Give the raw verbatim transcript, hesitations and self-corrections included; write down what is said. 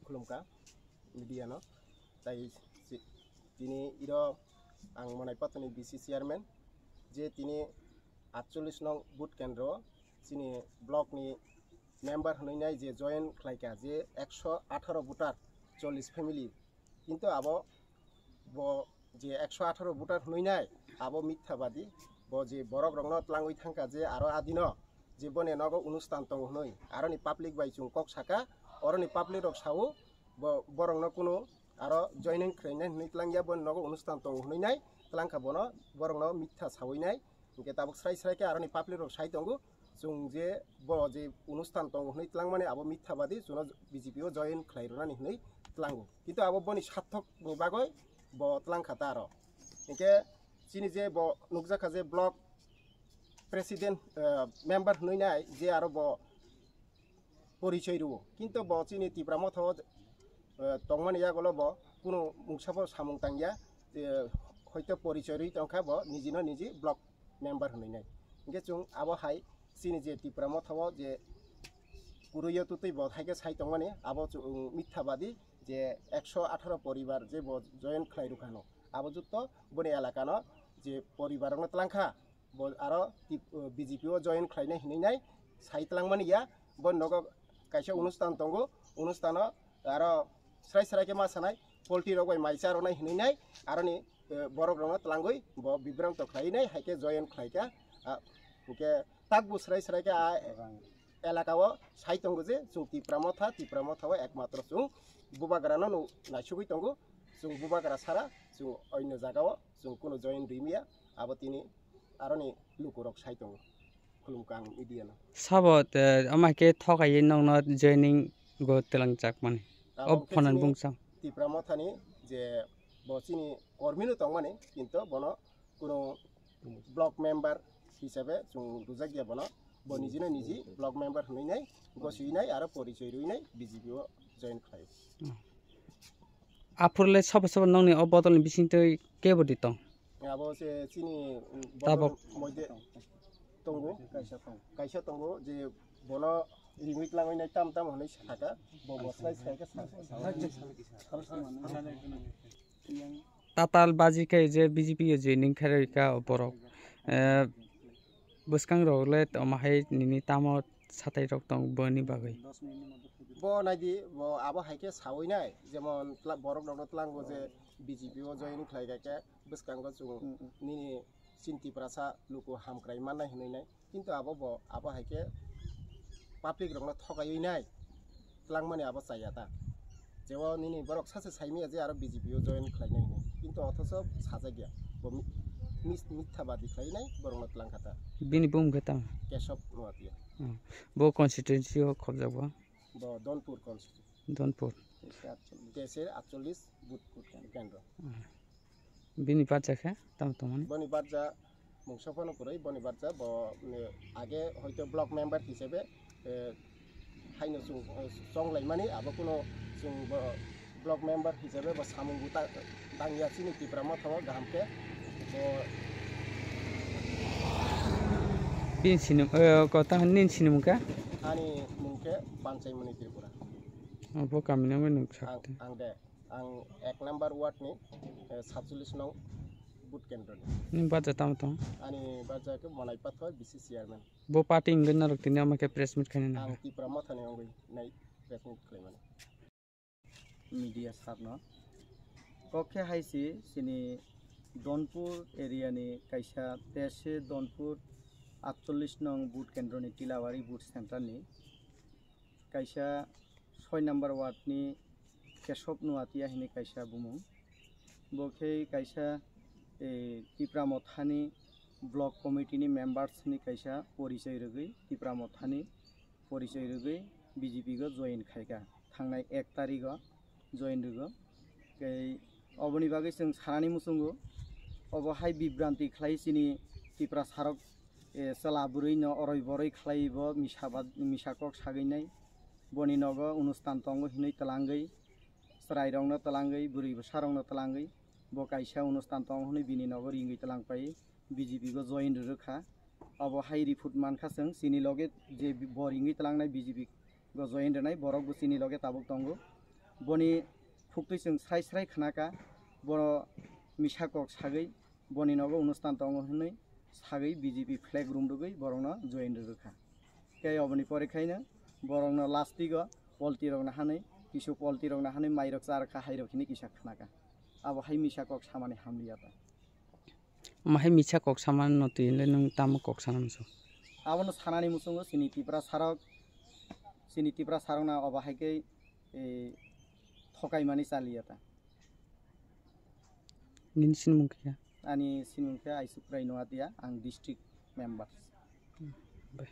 Khulumkha media no. Tai si-, tini iro ang Monai Pathorni B C chairman, je tini atchollish nong booth kendro chini block ni member hwnwi nai je join khlaikha, je ekso atharo voter, chollish family, kintu abo bo je ekso atharo voter hwnwi nai, abo mithabadi. Bo je borok rokno tlangwi thangkha je aro adino je boni nogo onustan tongo hwnwi, aroni public bai chwng kok saka, oroni public rok sao bo borokno kunu aro joining khlainai hwnwi tlangya, boni nogo onustan tongo hwnwi nai tlangkha bono, borokno mitha sawi nai. Hinkhe tabuk srai srai khe aroni public rok sai tongo, chwng je bo je onustan tongo hwnwi tlangmani abo mithabadi, chwngno B J P o join khlai rwnani hwnwi tlango, kintu abo boni sathok ni bagwi bo tlangkha ta aro. Hinkhe chini je bo nukjakha je block president, eh, member hwnwi nai je aro bo porichoi rwo, kintu bo chini Tipra Motha o, eh, tongmani yagulo bo kunu mungsa bo samung tangya, eh, hoito porichoi rwi tongkha bo nijino niji block member hwnwi nai. Hinkhe chwng abo hai chini je Tipra Motha o je kwrwi o twtwi bo hai khe sai tongmani, abo chwng mithabadi je ekso atharo poribar je bo join khlai rwkha no, abo jotto boni elaka no je poribar rokno tlangkha, bo aro tip-, B J P o join khlainai hinwi nai sai tlangmani ya. Bo nogo kaisa onustan tongo, onustano aro srai srai khe ma sanai, poultry rok bai mai cha rwnai hinwi nai, aroni, eh, borok rokno tlangwi bo bibranto khlai nai, hai khe join khlai kha. Ah, hinkhe takbo srai srai khe a elaka o sai tongo je chwng Tipra Motha, Tipra Motha o ekmatro chwng bubagra no naisugwi tongo, chwng bubagra sara chwng oino jaga o chwng kunu join rwmya, abo tini aroni lukurok sai tongo. Khulumkha ang media no. Sabo te ama khe thokaye nokno joining go twlang chakmani. Abo O khe phonan chini bungsa. Tipra Mothani je bo chini kormi no tongmani, kintu bono kunu block member hisabe chwng rwjakya bono. Bo nijino niji block member hwnwi nai, goswi nai aro porichoi rwi nai B J P o join khlai. Aphurle sabo sabo nokni o bodolni bisingtwi kebo di tong? Abo se chini, mm, Tabok. Bodol moide tongo, kaisa tongo. Kaisa tongo je bono ringwi tlangwi nai tam tam hwnwi saka, bo bo slai slai khe sa. Tatal baji khe je B J P o je ning khe rwkha o borok. Eh, bwskang rok le toma hai nini tamo satai rok tong boni bagwi? Bo naidi, bo abo hai khe sawi nai, jemon tla-, borok rokno tlango je B J P o join khlai kha khe bwskango chwng nini chini Tiprasa luku hamkrai mannai hinwi nai. Kintu abo bo, abo hai khe public rokno thokaiwi nai tlangmani abo chaya ta. Jebo nini borok sache saimaya je aro B J P o join khlainai hinwi. Kintu othocho sajakya. Bo mi-, mis-, mithabadi khlainai borokno tlangkha ta. Bini bumung khe tamo? Kesop Nuatia. Hmm. Bo constituency o khobjak bo? Bo Donpur constituency. Donpur. Teisir atchollish booth kendro. Hmm. Bini barja khe tamo tongmani? Boni barja mungsa phano kwrwi, boni barja bo, mm, age hoito block member hisabe, eh, haino chwng, eh, chonglaimani, abo kuno chwng bo block member hisabe bo samung bo ta-, tangya chini Tipra Motha o kaham khe bo. Bini sinum, eh, kota nini sinum kha? Ani mung khe Panchaimoni Tripura. Obo kami nangwi nung Ang, sakte. Ang de. Ang ek number ward ni, eh, satchollish nong booth kendro ni. Nini barja tamo tong? Ani barja khe Monai Pathor B C chairman. Bo party wngwi norok tini ama khe press meet khainani Ang hwnwi. Tipra Motha ni wngwi nai press meet khlaimani. Media sir no. Kok khe hai si chini Donpur area ni kaisa Tese Donpur atchollish nong booth kendro ni Tilawari booth center ni kaisa soi number ward ni Kesop Nuatia hini kaisa bumung. Bo khe kaisa, eh, Tipra Mothani block committee ni members ni kaisa porichoi rwgwi, Tipra Mothani porichoi rwgwi B J P go join khaikha thangnai ek tarikh o join rwgo. Tei oboni bagwi chwng sanani muchungo, obo hai bibranti khlai chini Tiprasa rok, eh, chwla bwrwi no oroi boroi khlai bo misa bad-, misa kok sagwi nai. Boni nogo onustan tongo hinwi twlangwi, chwrairokno twlangwi, bwrwi bwsarokno twlangwi, bo kaisa onustan tongo hwnwi bini nogo ringwi twlangpai B J P go join rwrwkha. Obo hai report mankha chwng, chini loge je bo ringwi twlangnai B J P go join rwnai borok bo chini loge tabuk tongo. Boni phuktwi chwng srai srai khnakha, boro misa kok sagwi boni nogo onustan tongo hwnwi sagwi B J P flag rumrwgwi borokno join rwrwkha. Tei oboni pore khaino borokno lastigo poltirokno hanwi, kisu poltirokno hanwi mairok charwkha, hairok hwnwi kisa khnakha. Abo hai misa kok samani hamliya ta. Omo hai misa kok samani no twi le nwng tamo kok sana muchung? Abono sanani muchungo chini Tipra sarok, chini Tipra sarokno obo hai khe, eh, thokaimani chaliya ta. Nini sinimung khe? Ani sinimung khe Aisukrai Noatia, ang district member. Bai.